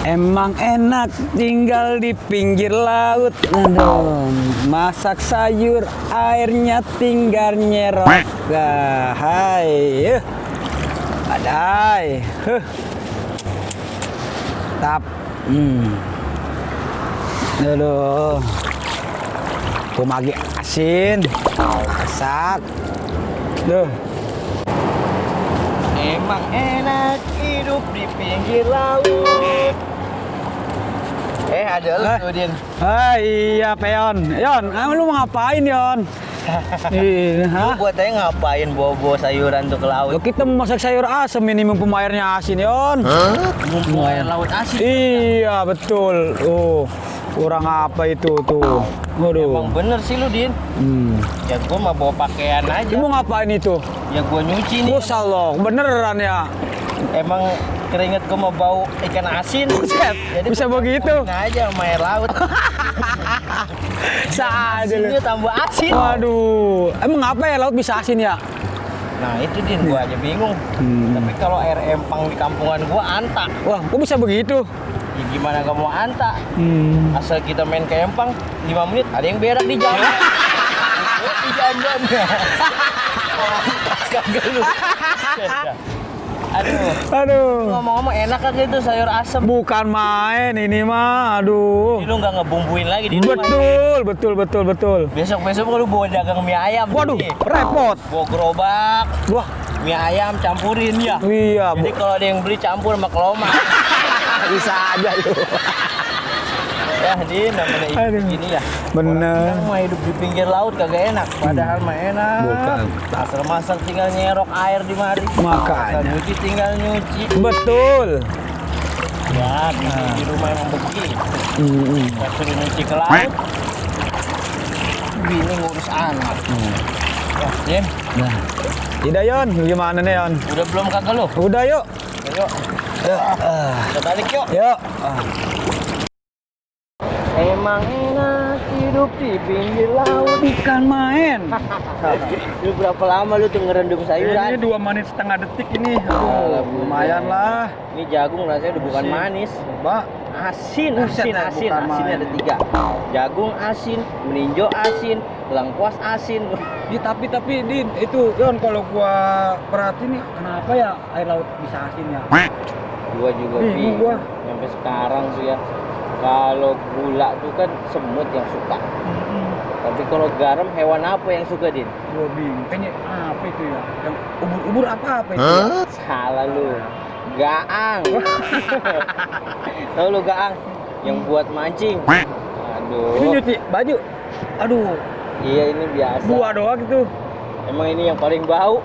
Emang enak tinggal di pinggir laut. Aduh, masak sayur airnya tinggal nyerok. Hai, badai. Tap. Aduh. Kumagi asin. Masak. Duh. Emang enak hidup di pinggir laut. Ada lu tuh, Din. Iya, Peon. Yon, lu mau ngapain, Yon? Lu buat aja ngapain bawa-bawa sayuran tuh ke laut? Lo kita mau masak sayur asem ini mumpung airnya asin, Yon. Mumpung air laut asin. Iya, betul. Kurang apa itu tuh? Waduh. Emang bener sih lu, Din. Ya gua mau bawa pakaian aja. Lu mau ngapain itu? Ya gua nyuci nih. Masya Allah, beneran ya? Emang keringet gua mau bau ikan asin. Buset, Jadi bisa gua begitu? campurin aja sama air laut. Saja lu. Asinnya tambah asin. Waduh, emang apa ya laut bisa asin ya? Nah itu, Din, gua aja bingung. Tapi kalau air empang di kampungan gua anta. Wah, kok bisa begitu? Ya gimana gak mau anta? Asal kita main ke empang 5 menit ada yang berak di jalan. Di jalan. Kagak lu. Aduh. Ngomong-ngomong enak kan itu sayur asem. Bukan main ini mah, aduh. Jadi lu nggak ngebumbuin lagi di rumah. Betul. Besok lu bawa dagang mie ayam. Waduh, nih. repot. Bawa gerobak. Wah, Mie ayam campurin ya. iya. Jadi kalau ada yang beli campur sama keloma. Bisa aja lu. Ya, Din, namanya hidup gini ya. Bener. Orang mah hidup di pinggir laut kagak enak. Padahal mah enak. Bukan. Asal masak tinggal nyerok air di mari. Makanya. Asal nyuci tinggal nyuci. Betul. Ya, di rumah emang begini. Gak suruh nyuci ke laut. Bini ngurus anak. Wah, Din. Nah, tidak Yon, gimana nih Yon? Udah belum kagak lu? Udah yuk. Yuk. Kita balik yuk. Yuk. Emang enak hidup di pinggir laut. Bukan main. Lu berapa lama lu tuh ngerendam sayuran? Ini 2 menit setengah detik ini. Alah, Lumayan lah. Ini jagung rasanya udah bukan manis. Mbak, Asin Bukan asinnya main. ada 3. Jagung asin, meninjo asin, lengkuas asin. ya, tapi Din, itu Yon kalau gua perhatiin nih kenapa ya air laut bisa asin ya? Gua juga Bingung gua. sampai sekarang tuh ya. Kalau gula tuh kan semut yang suka. Tapi kalau garam hewan apa yang suka, Din? Gua bingung. Kayaknya apa itu ya? Yang ubur-ubur apa itu? Ya? Salah lu. Gaang. Tahu lu gaang? Yang buat mancing. Aduh. Ini nyuci baju. Aduh, Iya, ini biasa. gua doang gitu. Emang ini yang paling bau.